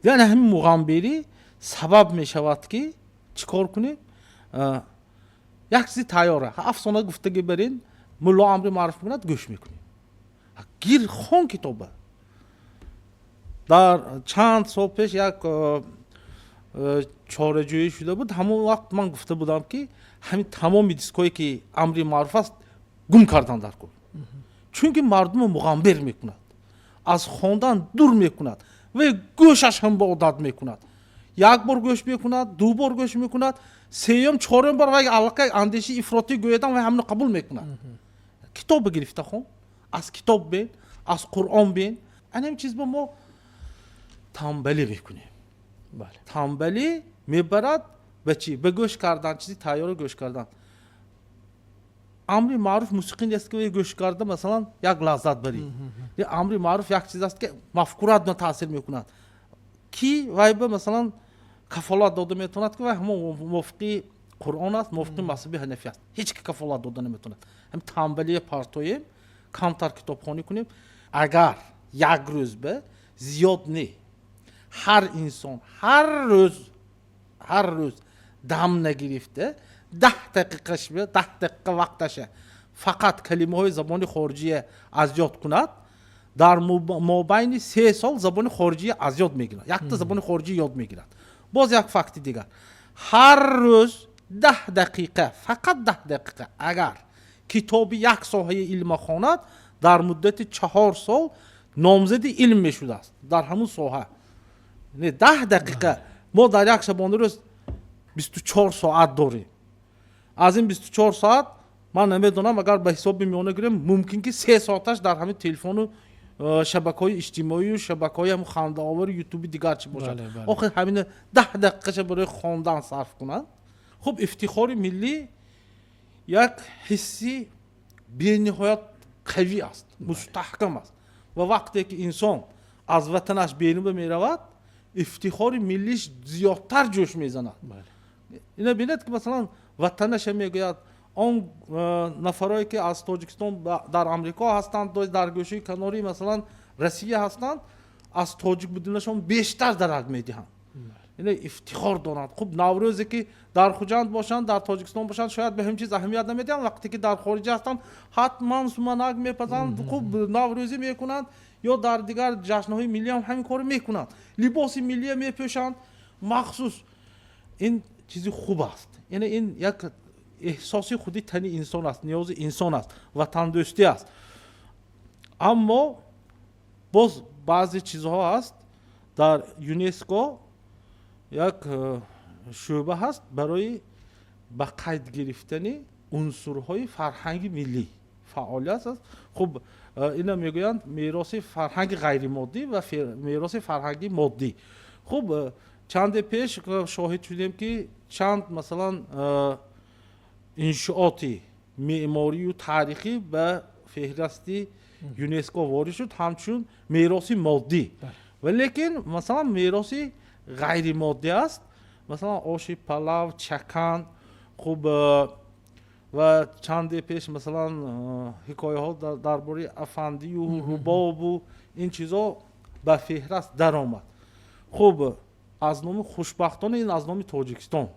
S2: Яъне ҳамин муғамберӣ сабаб мешавад, ки чӣ кор кунем? Як чизи тайёра, афсона гуфтагӣ барин, мулло амри маъруф мекунад, гӯш мекунем. Гир, хон китоба. Дар чанд сол пеш як чораҷӯӣ шуда буд. Ҳамон вақт ман гуфта будам, ки ҳамин тамоми дискҳое, ки амри маъруф аст, гум кардан дар кор, чунки мардумро муғамбер мекунад, аз хондан дур мекунад ва гӯшаш ҳам ба одат мекунад. Як бор гӯш мекунад, ду бор гӯш мекунад, сеюм, чорум бор вай аллакай андешаи ифротӣ гӯядам, вай ҳамино қабул мекунад. Китоба гирифта хон, аз китоб бин, аз Қуръон бин. Ана чиз ба мо тамбалӣ мекунем. Тамбалӣ мебарад ба чӣ? Ба гӯш кардан, чизи тайёрро гӯш кардан. Амри маъруф мусиқӣ нест, ки гӯш карда, масалан, як лаззат барӣ. Амри маъруф як чиз аст, ки мафкуратно таъсир мекунад, ки вай ба, масалан, кафолат дода метавонад, ки вай ҳамон мувофиқи Қуръон аст, мувофиқи мазҳаби ҳанафӣ аст? Ҳеҷ ки кафолат дода наметавонад. Ҳам тамбалия партоем, камтар китобхонӣ кунем. Агар як рӯз ба зиёд не, ҳар инсон ҳар рӯз дам нагирифта 10 дақиқаш, 10 дақиқа вақташа фақат калимаҳои забони хориҷия аз ёд кунад, дар мобайни 3 сол забони хориҷия аз ёд мегирад, якта забони хориҷӣ ёд мегирад. Боз як факти дигар: ҳар рӯз 10 дақиқа, фақат 10 дақиқа агар китоби як соҳаи илма хонад, дар муддати 4 сол номзади илм мешудааст дар ҳамун соҳа. Не 10 дақиқа. Мо дар як шабонарӯз 24 соат дорем. Аз ин 24 соат, ман намедонам, агар ба ҳисоби миёна гирем, мумкин ки 3 соаташ дар ҳамин телефону шабакаҳои иҷтимоию шабакаҳои ҳам хандаовари Ютуби, дигар чӣ бошад. Охир ҳамина 10 дақиқаша барои хондан сарф кунанд. Хуб, ифтихори миллӣ як ҳисси бениҳоят қавӣ аст, мустаҳкам аст ва вақте ки инсон аз ватанаш берун меравад, ифтихори миллиш зиёдтар ҷӯш мезанад. Ина бинед, ки, масалан, ватанаша мегӯяд. Он нафарое, ки аз Тоҷикистон дар Амрико ҳастанд, дар гӯшаи канори, масалан, Россия ҳастанд, аз тоҷик будинашон бештар дарак медиҳанд, ина ифтихор доранд. Хуб, Наврӯзе ки дар Хуҷанд бошанд, дар Тоҷикистон бошанд, шояд ба ҳамин чиз аҳамият намедиҳанд. Вақте ки дар хориҷа ҳастанд, ҳатман суманак мепазанд, хуб, наврӯзӣ мекунанд ё дар дигар ҷашнҳои миллӣ ҳам ҳамин корро мекунанд, либоси миллия мепӯшанд махсус. Ин чизи хуб аст, яъне ин як эҳсоси худи тани инсон аст, ниёзи инсон аст, ватандӯстӣ аст. Аммо боз баъзе чизҳо аст. Дар ЮНЕСКО як шӯъба ҳаст барои ба қайд гирифтани унсурҳои фарҳанги миллӣ фаъолият аст. Хуб, ина мегӯянд мероси фарҳанги ғайримоддӣ ва мероси фарҳанги моддӣ. Хуб, чанде пеш шоҳид шудем, ки чанд, масалан, иншооти меъморию таърихӣ ба феҳристи ЮНЕСКО ворид шуд ҳамчун мероси моддӣ. Ва лекин, масалан, мероси ғайримоддӣ аст, масалан, оши палав, чакан. Хуб, ва чанде пеш, масалан, ҳикояҳо дар бораи афандию рубобу ин чизо ба феҳрист даромад. Хуб, аз номи, хушбахтона, ин аз номи Тоҷикистон.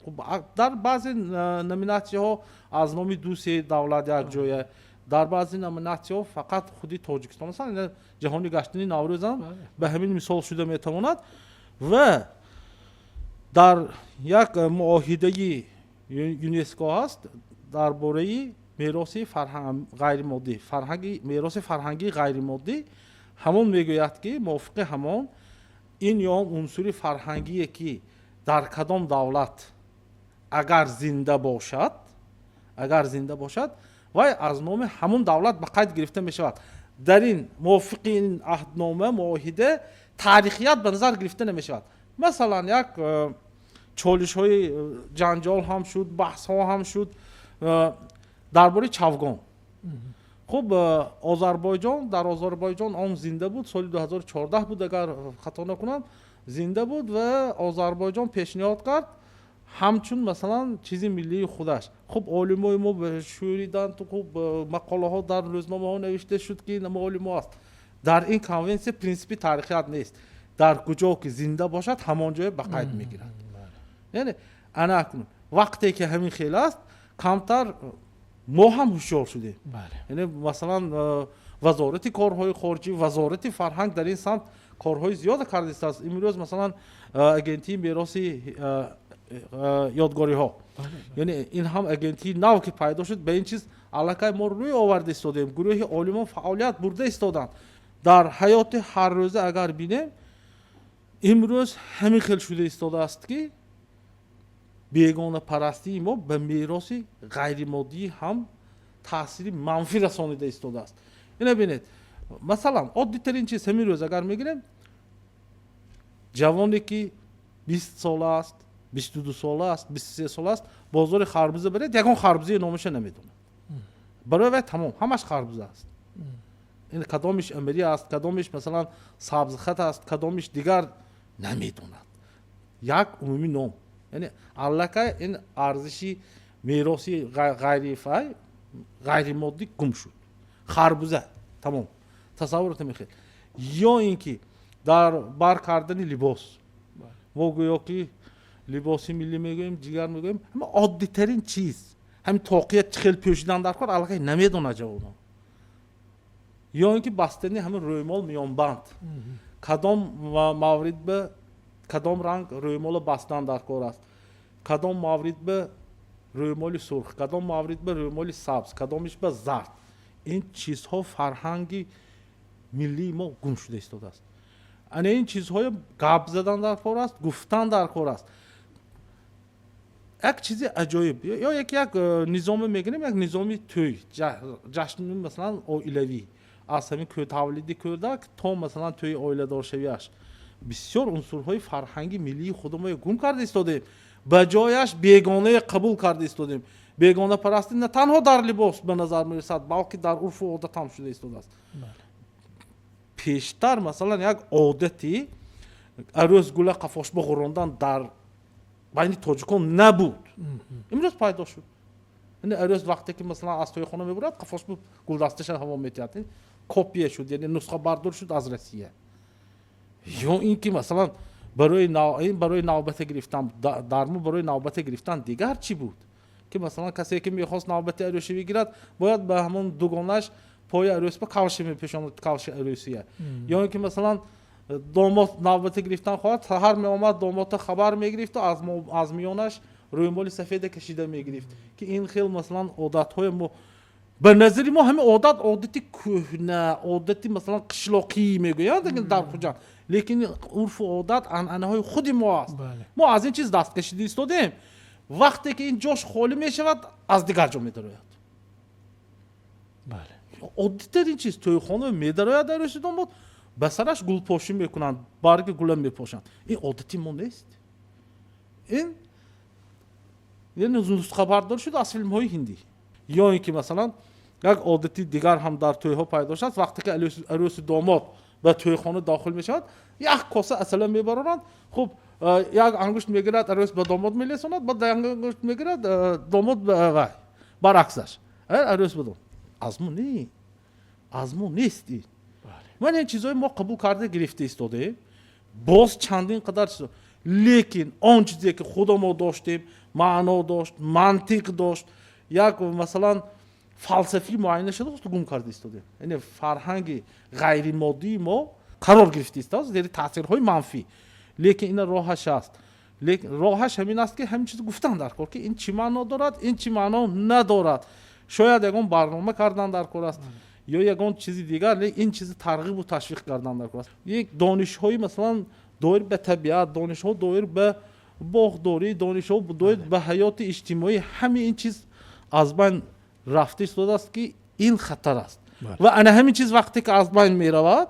S2: Хуб, дар баъзе номинатсияҳо аз номи ду се давлат якҷоя. Дар баъзе номинатсияҳо фақат худи Тоҷикистон аст. Ҷаҳонӣ гаштани Наврӯзам ба ҳамин мисол шуда метавонад. Ва дар як муоҳидаи ЮНЕСКО ҳаст дар бораи мероси ғайримоддӣ, мероси фарҳангии ғайримоддӣ. Ҳамон мегӯяд, ки мувофиқи ҳамон ин ё унсури фарҳангие, ки дар кадом давлат агар зинда бошад, вай аз номи ҳамон давлат ба қайд гирифта мешавад. Дар ин мувофиқи ин аҳднома, муоҳида, таърихият ба назар гирифта намешавад. Масалан, як чолишҳои ҷанҷол ҳам шуд, баҳсҳо ҳам шуд дар бораи Чавгон. Хуб, Озарбойҷон, дар Озарбойҷон он зинда буд, соли 2014 буд, агар хато накунам, зинда буд ва Озарбойҷон пешниҳод кард ҳамчун масалан чизи миллии худаш. Хуб, олимои мо шӯриданд, хуб, мақолаҳо дар рӯзномаҳо навишта шуд, ки ин олимо аст. Дар ин конвенсия принсипи таърихият нест. Дар куҷо ки зинда бошад, ҳамон ҷое ба қайд мегирад. Яъне ана акнун вақте ки ҳамин хел аст, камтар мо ҳам ҳушёр шудем. Яъне масалан вазорати корҳои хориҷӣ, вазорати фарҳанг дар ин самт корҳои зиёда кардааст. Имрӯз масалан агентии мероси ёдгориҳо, яъне ин ҳам агентии нав ки пайдо шуд, ба ин чиз аллакай мо рӯй оварда истодем. Гурӯҳи олимон фаъолият бурда истоданд. Дар ҳаёти ҳаррӯза агар бинем, имрӯз ҳамин хел шуда истодааст, ки бегонапарастии мо ба мероси ғайримоддӣ ҳам таъсири манфӣ расонида истодааст. Ина бинед, масалан оддитарин чиз ҳамин рӯз агар мегирем, ҷавоне ки 20 сола аст, 22 сола аст, 23 сола аст, бозори харбуза баред, ягон харбузаи номаша намедонад. Барои вай тамом ҳамаш харбуза аст. Ин кадомиш амирӣ аст, кадомиш масалан сабзхат аст, кадомиш дигар намедонад. Як умумӣ ном. Яъне аллакай ин арзиши мероси ғайримоддӣ гум шуд. Харбуза тамом. Тасаввурот мехел. Ё ин ки дар бар кардани либос. Мо гӯё ки либоси миллӣ мегӯем, ҷигар мегӯем, ҳама оддитарин чиз. Ҳамин тоқия чӣ хел пӯшидан дар кор аллакай намедонад ҷавонон. Ё ин ки бастани ҳамин рӯймол миёнбанд. Кадом маврид ба кадом ранг рӯймоло бастан дар кор аст, кадом маврид ба рӯймоли сурх, кадом маврид ба рӯймоли сабз, кадомиш ба зард. Ин чизҳо фарҳанги миллии мо гум шуда истодааст. Ана ин чизҳои гап задан дар кор аст, гуфтан дар кор аст. Як чизи аҷоиб, ё як низоме мегирем, як низоми тӯй, ҷашни масалан оилавӣ, аз ҳамин тавлиди кӯдак то масалан тӯи оиладоршавиаш бисёр унсурҳои фарҳанги миллии худро гум карда истодем. Ба ҷояш бегонае қабул карда истодем. Бегонапарастӣ на танҳо дар либос ба назар мерасад, балки дар урфу одат ҳам шуда истодааст. Пештар масалан як одати арӯс гула қафошба ғурондан дар байни тоҷикон набуд. Имрӯз пайдо шуд. Яъне арӯс вақте ки масалан аз тӯйхона мебурад, қафошба гулдасташа ҳаво метиҳад. Копия шуд, яъне нусхабардор шуд аз Россия. Ё ин ки масалан барои навбата гирифтан, дар мо барои навбата гирифтан дигар чӣ буд? Ки масалан касе ки мехост навбати арӯсӣ бигирад, бояд ба ҳамон дугонаш пои арӯс ба кавши мепешонад, кавши арӯсия. Ё ин ки масалан домод навбата гирифтан хоҳад, саҳар меомад, домодта хабар мегирифту аз миёнаш рӯймоли сафеда кашида мегирифт. Ки ин хел масалан одатҳои мо ба назари мо ҳамин одат одати кӯҳна, одати масалан қишлоқӣ мегӯянд дар Хуҷанд, лекин урфу одат анъанаҳои худи мо аст. Мо аз ин чиз даст кашида истодем. Вақте ки ин ҷош холӣ мешавад, аз дигар ҷо медарояд. Оддитарин чиз, тӯйхона медарояд арӯси домод, ба сараш гулпошӣ мекунанд, барги гула мепошанд. Ин одати мо нест. Ин нусхабардор шуд аз филмҳои ҳиндӣ. Ё ин ки масалан як одати дигар ҳам дар тӯйҳо пайдо шуд, вақте ки арӯси домод ба тӯйхона дохил мешавад, як коса асала мебароранд. Хуб, як ангушт мегирад, арӯс ба домод мелесонад, баъд як ангушт мегирад, домод вай баръаксаш, арӯс ба домод. Аз мо не, аз мо нест ин. Ман ин чизҳои мо қабул карда гирифта истодаем, боз чандин қадар чизо. Лекин он чизе ки худо мо доштем, маъно дошт, мантиқ дошт. Як масалан Фалсафии муайян нашуда гум карда истодем, яъне фарҳанги ғайримоддии мо қарор гирифта истодааст зери таъсирҳои манфӣ. Лекин ина роҳаш аст, лекин роҳаш ҳамин аст, ки ҳамин чиз гуфтан дар кор, ки ин чӣ маъно дорад, ин чӣ маъно надорад. Шояд ягон барнома кардан дар кор аст ё ягон чизи дигар, ин чизи тарғибу ташвиқ кардан дар кор аст. Як донишҳои, масалан, доир ба табиат, донишҳо доир ба боғдорӣ, донишҳо доир ба ҳаёти иҷтимоӣ, ҳамин ин чиз аз байн рафта истодааст, ки ин хатар аст. Ва ана ҳамин чиз вақте ки аз байн меравад,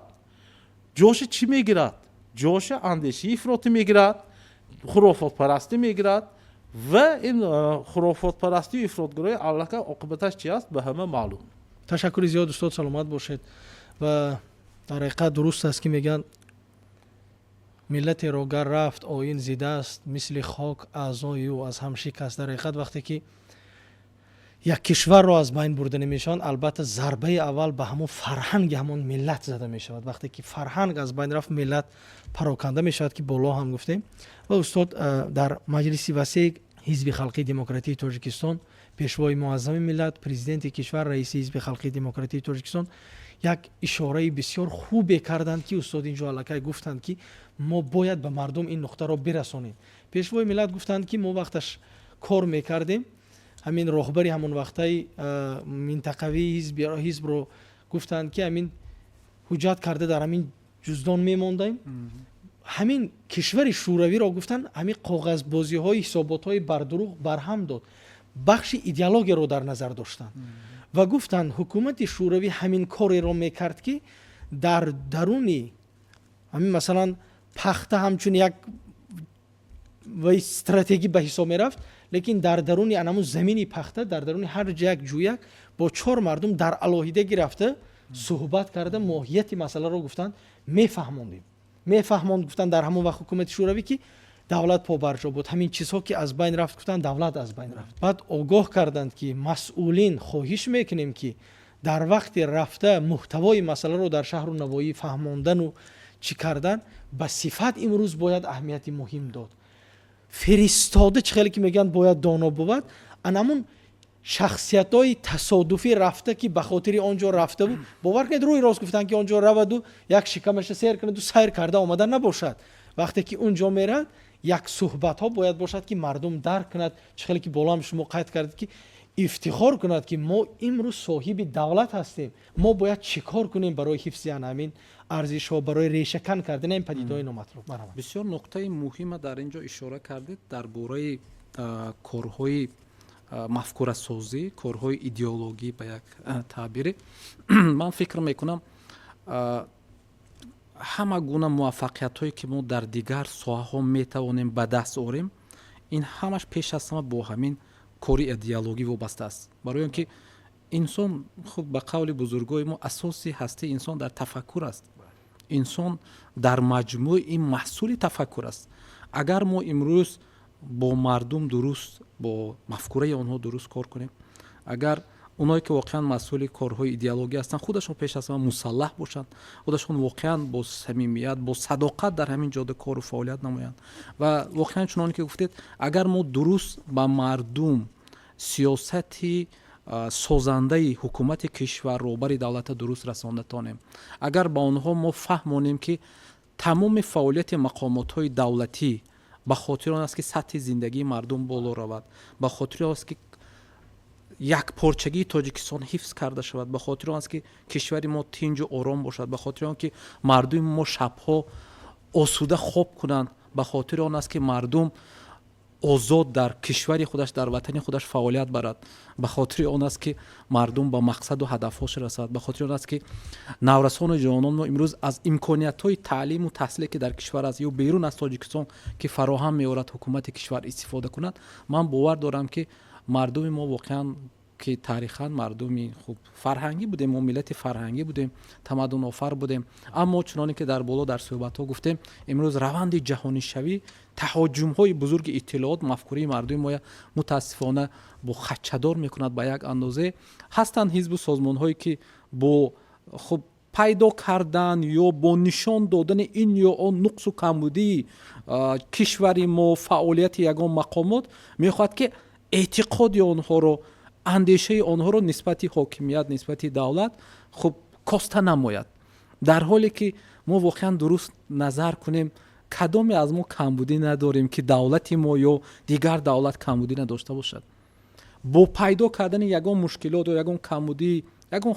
S2: ҷоши чӣ мегирад? Ҷоши андешии ифротӣ мегирад, хурофотпарастӣ мегирад. Ва ин хурофотпарастию ифротгароӣ аллакай оқибаташ чи аст, ба ҳама маълум.
S1: Ташаккури зиёд, устод, саломат бошед. Ва дар ҳақиқат дуруст аст, ки мегӯянд: миллатеро гар рафт оин зидаст, мисли хок аъзои ӯ аз ҳам шикаст. Дар ҳақиқат, вақте ки як кишварро аз байн бурда намешаванд, албатта, зарбаи аввал ба ҳамон фарҳанги ҳамон миллат зада мешавад. Вақте ки фарҳанг аз байн рафт, миллат пароканда мешавад, ки боло ҳам гуфтем. Ва устод, дар маҷлиси васеи Ҳизби халқии демократии Тоҷикистон Пешвои муаззами миллат, Президенти кишвар, раиси Ҳизби халқии демократии Тоҷикистон як ишораи бисёр хубе карданд, ки устод инҷо аллакай гуфтанд, ки мо бояд ба мардум ин нуқтаро бирасонем. Пешвои миллат гуфтанд, ки мо вақташ кор мекардем, ҳамин роҳбари ҳамон вақтаи минтақавии ҳизбро гуфтанд, ки ҳамин ҳуҷҷат карда дар ҳамин ҷуздон мемондаем. Ҳамин кишвари Шӯравиро, гуфтанд, ҳамин коғазбозиҳои ҳисоботҳои бардурӯғ барҳам дод. Бахши идеологияро дар назар доштанд ва гуфтанд, ҳукумати Шӯравӣ ҳамин кореро мекард, ки дар даруни ҳамин, масалан, пахта ҳамчун як вай стратегӣ ба ҳисоб мерафт, лекин дар даруни анамун замини пахта, дар даруни ҳар як ҷӯяк бо чор мардум дар алоҳидагӣ рафта суҳбат карда, моҳияти масъаларо, гуфтанд, мефаҳмондем, мефаҳмонд. Гуфтанд, дар ҳамон вақт ҳукумати Шӯравӣ, ки давлат побарҷо буд, ҳамин чизҳо ки аз байн рафт, гуфтанд, давлат аз байн рафт. Баъд огоҳ карданд, ки масъулин, хоҳиш мекунем, ки дар вақти рафта муҳтавои масъаларо дар шаҳру навоӣ фаҳмондану чӣ кардан, ба сифат имрӯз бояд аҳамияти муҳим дод. Фиристода, чӣ хеле ки мегӯянд, бояд доно бувад. Анамун шахсиятҳои тасодуфӣ рафта, ки ба хотири он ҷо рафта буд, бовар кунед, рӯи рост гуфтанд, ки он ҷо раваду як шикамаша сер кунаду сайр карда омада набошад. Вақте ки он ҷо мерад, як суҳбатҳо бояд бошад, ки мардум дарк кунад. Чӣ хеле ки болоам шумо қайд кардед, ки ифтихор кунад, ки мо имрӯз соҳиби давлат ҳастем, мо бояд чӣ кор кунем барои ҳифзи ана ҳамин арзишҳо, барои решакан кардани ин падидаҳои номатлуб.
S3: Бисёр нуқтаи муҳима дар ин ҷо ишора кардед дар бораи корҳои мафкурасозӣ, корҳои идеологӣ. Ба як таъбире, ман фикр мекунам, ҳама гуна муваффақиятҳое, ки мо дар дигар соҳаҳо метавонем ба даст орем, ин ҳамаш пеш аз ҳама бо ҳамин кори идеологӣ вобаста аст. Барои он ки инсон, хуб, ба қавли бузургои мо, асоси ҳастии инсон дар тафаккур аст. Инсон дар маҷмӯъ ин маҳсули тафаккур аст. Агар мо имрӯз бо мардум дуруст, бо мафкураи онҳо дуруст кор кунем, агар оное ки воқеан масъули корҳои идеологӣ ҳастанд, худашон пеш аз ҳама мусаллаҳ бошанд, худашон воқеан бо самимият, бо садоқат дар ҳамин ҷода кору фаъолият намоянд ва воқеан, чуноне ки гуфтед, агар мо дуруст ба мардум сиёсати созандаи ҳукумати кишвар, роҳбари давлата дуруст расонда тонем, агар ба онҳо мо фаҳмонем, ки тамоми фаъолияти мақомотҳои давлатӣ ба хотири он аст, ки сатҳи зиндагии мардум боло равад, ба хотири он аст, ки якпорчагии Тоҷикистон ҳифз карда шавад, ба хотири он аст, ки кишвари мо тинҷу ором бошад, ба хотири он ки мардуми мо шабҳо осуда хоб кунанд, ба хотири он аст, ки мардум озод дар кишвари худаш, дар ватани худаш фаъолият барад, ба хотири он аст, ки мардум ба мақсаду ҳадафҳош расад, ба хотири он аст, ки наврасону ҷавонон мо имрӯз аз имкониятҳои таълиму таҳсиле, ки дар кишвар аст ё берун аз Тоҷикистон, ки фароҳам меорад ҳукумати кишвар, истифода кунад. Ман бовар дорам, ки мардуми мо воқеан, ки таърихан мардуми хуб фарҳангӣ будем, мо миллати фарҳангӣ будем, тамаддунофар будем, аммо чуноне ки дар боло дар суҳбатҳо гуфтем, имрӯз раванди ҷаҳонишавӣ, таҳоҷумҳои бузурги иттилоот мафкураи мардуми моя мутаассифона бо хачадор мекунад. Ба як андозе ҳастанд ҳизбу созмонҳое, ки бо хуб пайдо кардан ё бо нишон додани ин ё он нуқсу камбудии кишвари мо, фаъолияти ягон мақомот, мехоҳад, ки эътиқоди онҳоро Андешаи онҳоро нисбати ҳокимият, нисбати давлат хуб коста намояд. Дар ҳоле ки мо воқеан дуруст назар кунем, кадоме аз мо камбудӣ надорем, ки давлати мо ё дигар давлат камбудӣ надошта бошад? Бо пайдо кардани ягон мушкилот ё ягон камбудӣ ягон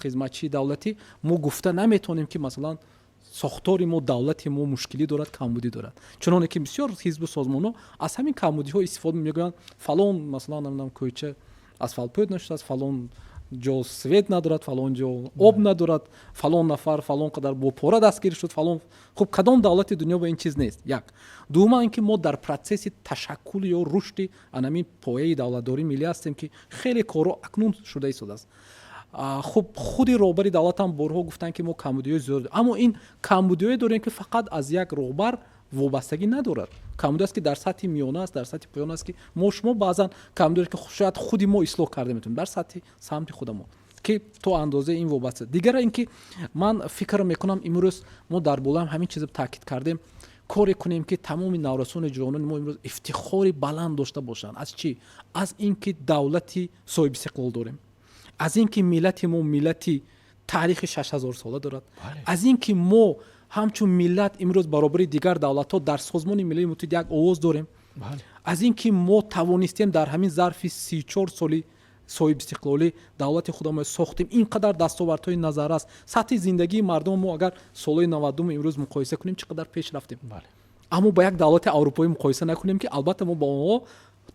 S3: хизматчии давлатӣ мо гуфта наметавонем, ки масалан сохтори мо, давлати мо мушкилӣ дорад, камбудӣ дорад. Чуноне ки бисёр ҳизбу созмонҳо аз ҳамин камбудиҳо истифода мегӯянд: фалон, масалан, намедонам, кӯча асфалтпӯш нашудааст, фалон ҷо свет надорад, фалон ҷо об надорад, фалон нафар фалон қадар бо пора дастгир шуд, фалон. Хуб, кадом давлати дунё ба ин чиз нест? Як. Дуюма, ин ки мо дар процесси ташаккул ё рушди анамин пояи давлатдории миллӣ ҳастем, ки хеле корҳо акнун шуда истодааст. Хуб, худи роҳбари давлат ҳам борҳо гуфтанд, ки мо камбудиҳои зиёд, аммо ин камбудиҳое дорем, ки фақат аз як роҳбар вобастагӣ надорад. Камбуди аст, ки дар сатҳи миёна аст, дар сатҳи поён аст, ки мо шумо баъзан камбуди, ки шояд худи мо ислоҳ карда метавонем дар сатҳи самти худамо, ки то андозаи ин вобаста. Дигара ин ки ман фикр мекунам, имрӯз мо дар болоам ҳамин чизро таъкид кардем: коре кунем, ки тамоми наврасони ҷавонони мо имрӯз ифтихори баланд дошта бошанд. Аз чӣ? Аз ин ки давлати соҳибистиқлол дорем, аз ин ки миллати мо миллати таърихи 6000сола дорад, аз ин ки мо ҳамчун миллат имрӯз баробари дигар давлатҳо дар Созмони Милали Муттаҳид як овоз дорем, аз ин ки мо тавонистем дар ҳамин зарфи 34 соли соҳибистиқлолӣ давлати худамон сохтем. Ин қадар дастовардҳои назаррас, сатҳи зиндагии мардуми мо, агар солҳои 90-уму имрӯз муқоиса кунем, чӣ қадар пеш рафтем. Аммо ба як давлати аврупоӣ муқоиса накунем, ки албатта мо ба онҳо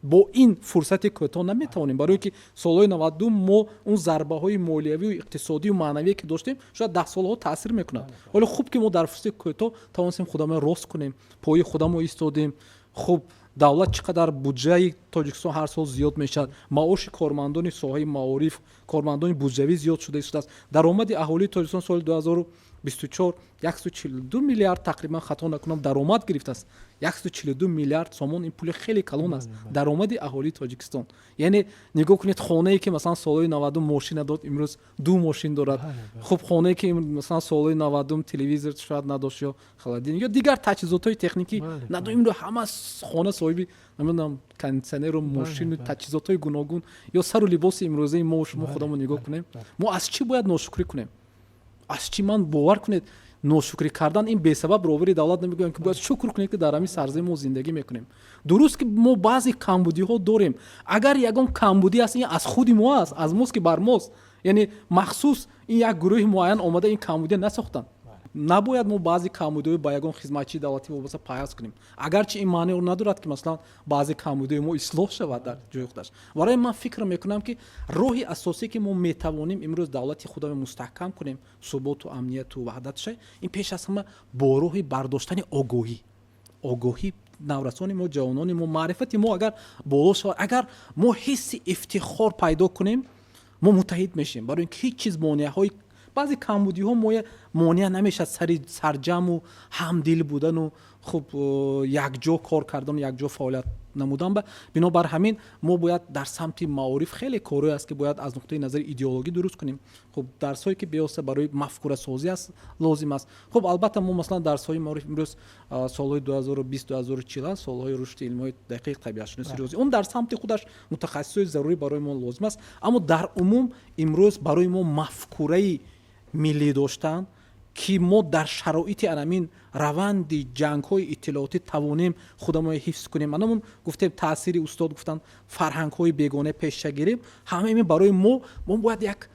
S3: бо ин фурсати кӯтоҳ наметавонем, барое ки солҳои 90 мо он зарбаҳои молиявию иқтисодию маънавие, ки доштем, шояд даҳсолаҳо таъсир мекунад. Ҳоло хуб, ки мо дар фурсати кӯтоҳ тавонистем худамон рост кунем, пои худамо истодем. Хуб, давлат чӣ қадар, буҷаи Тоҷикистон ҳар сол зиёд мешавад, маоши кормандони соҳаи маориф, кормандони буҷавӣ зиёд шуда истодааст. Даромади аҳолии Тоҷикистон соли 2024 142 миллиард, тақрибан, хато накунам, даромад гирифтааст. 142 миллиард сомон, ин пули хеле калон аст, даромади аҳолии Тоҷикистон. Яъне нигоҳ кунед, хонае ки масалан солҳои 90 мошин надод, имрӯз ду мошин дорад. Хуб, хонае ки масалан солҳои 90 телевизор шояд надошт ё холодильник ё дигар таҷҳизотҳои техникӣ надошт, имрӯз ҳама хона соҳиби, намедонам, кондитсионеру мошину таҷҳизотҳои гуногун. Ё сару либоси имрӯзаи мо шумо худамон нигоҳ кунем. Мо аз чӣ бояд ношукрӣ кунем? Аз чӣ? Ман, бовар кунед, ношукрӣ кардан ин бесабаб роҳбари давлат намегӯям, ки бояд шукр кунед, ки дар ҳамин сарзамин мо зиндагӣ мекунем. Дуруст, ки мо баъзе камбудиҳо дорем. Агар ягон камбудӣ аст, ин аз худи мо аст, аз мост, ки бар мост. Яъне махсус ин як гурӯҳи муайян омада ин камбудия насохтанд. Набояд мо баъзе камбудиҳои ба ягон хизматчии давлатӣ вобаста пайваст кунем, агарчи ин маъне надорад, ки масалан баъзе камбудиҳои мо ислоҳ шавад дар ҷои худаш. Барои ман фикр мекунам, ки роҳи асосие, ки мо метавонем имрӯз давлати худро мустаҳкам кунем, суботу амнияту ваҳдатша, ин пеш аз ҳама бо роҳи бардоштани огоҳӣ, огоҳӣ наврасони мо, ҷавонони мо. Маърифати мо агар боло шавад, агар мо ҳисси ифтихор пайдо кунем, мо муттаҳид мешавем, барои ин ки ҳеҷ чиз, монеаҳои, баъзе камбудиҳо монеа намешавад сари сарҷаму ҳамдил будану хуб якҷо кор кардану якҷо фаъолият намудан. Ба бинобар ҳамин мо бояд дар самти маориф хеле корҳое аст, ки бояд аз нуқтаи назари идеологӣ дуруст кунем. Хуб, дарсҳое, ки бевосита барои мафкурасозӣ аст, лозим аст. Хуб, албатта, мо масалан дарсҳои маориф имрӯз солҳои 2020 2040 солҳои рушди илмҳои дақиқ, табиатшиноси, риёзӣ, он дар самти худаш мутахассисҳои зарурӣ барои мо лозим аст. Аммо дар умум имрӯз барои мо мафкураи миллӣ доштан, ки мо дар шароити анамин раванди ҷангҳои иттилоотӣ тавонем худамон ҳифз кунем, анамон гуфтем, таъсири устод гуфтанд, фарҳангҳои бегона пеша гирем, ҳама ин барои мо бояд як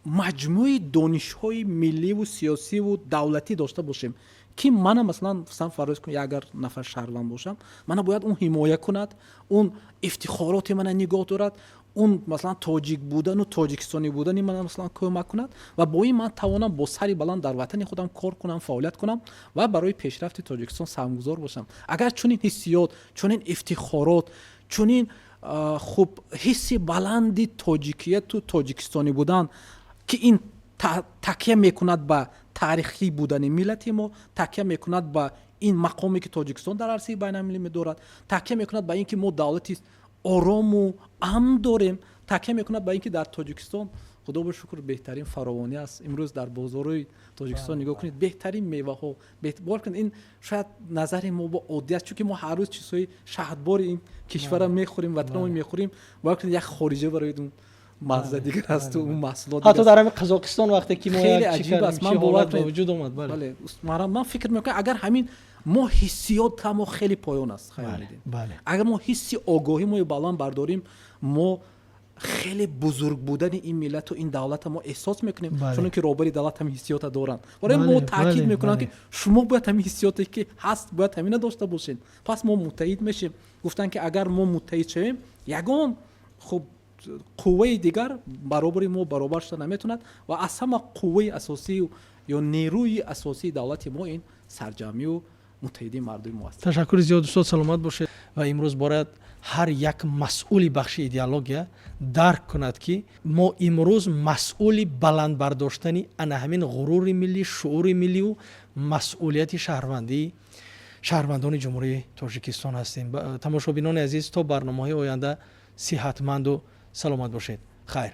S3: маҷмӯи донишҳои милливу сиёсиву давлатӣ дошта бошем, ки мана масалан фарз кун, агар нафар шаҳрванд бошам, мана бояд он ҳимоя кунад, он ифтихороти мана нигоҳ дорад, он масалан тоҷик будану тоҷикистонӣ будани мана масалан кӯмак кунад ва бо ин ман тавонам бо сари баланд дар ватани худам кор кунам, фаъолият кунам ва барои пешрафти Тоҷикистон саҳмгузор бошам. Агар чунин ҳиссиёт, чунин ифтихорот, чунин хуб ҳисси баланди тоҷикияту тоҷикистонӣ будан, ки ин такя мекунад ба таърихӣ будани миллати мо, такя мекунад ба ин мақоме, ки Тоҷикистон дар арсаи байналмилалӣ медорад, такя мекунад ба ин ки мо давлати орому амн дорем, такя мекунад ба ин ки дар Тоҷикистон, худо хоҳад, Худо ба шукр, беҳтарин фаровонӣ аст. Имрӯз дар бозорҳои Тоҷикистон нигоҳ кунед, беҳтарин меваҳо. Бовар кунед, ин шояд назари мо бо оддӣ аст, чунки мо ҳар рӯз чизҳои шаҳдбори ин кишварро мехӯрем, ватанро мехӯрем. Бовар кунед, як хориҷа барои мазза дигар аст, он маҳсулот.
S1: Ҳатто дар ҳамин Қазоқистон вақте ки мо
S3: хеле аҷиб аст, ман бовар
S1: ба вуҷуд омад.
S3: Бале, ман фикр мекунам, агар ҳамин мо ҳиссиёт мо хеле поён аст, агар мо ҳисси огоҳӣ мо баланд бардорем, мо хеле бузург будани ин миллату ин давлата мо эҳсос мекунем, чунки роҳбари давлат ҳамин ҳиссиёта доранд. Барои мо таъкид мекунанд, ки шумо бояд ҳамин ҳиссиёте ки ҳаст, бояд ҳамина дошта бошед, пас мо муттаҳид мешем. Гуфтанд, ки агар мо муттаҳид шавем, ягон хуб қувваи дигар баробари мо баробар шуда наметавонад. Ва аз ҳама қувваи асосӣ ё нерӯи асосии давлати мо ин сарҷамъию муттаҳидии мардуми мо аст.
S1: Ташаккури зиёд, устод, саломат бошед. Ва имрӯз бояд ҳар як масъули бахши идеология дарк кунад, ки мо имрӯз масъули баланд бардоштани ана ҳамин ғурури миллӣ, шуури миллию масъулияти шаҳрвандии шаҳрвандони Ҷумҳурии Тоҷикистон ҳастем. Тамошобинони азиз, то барномаҳои оянда сиҳатманду саломат бошед. Хайр.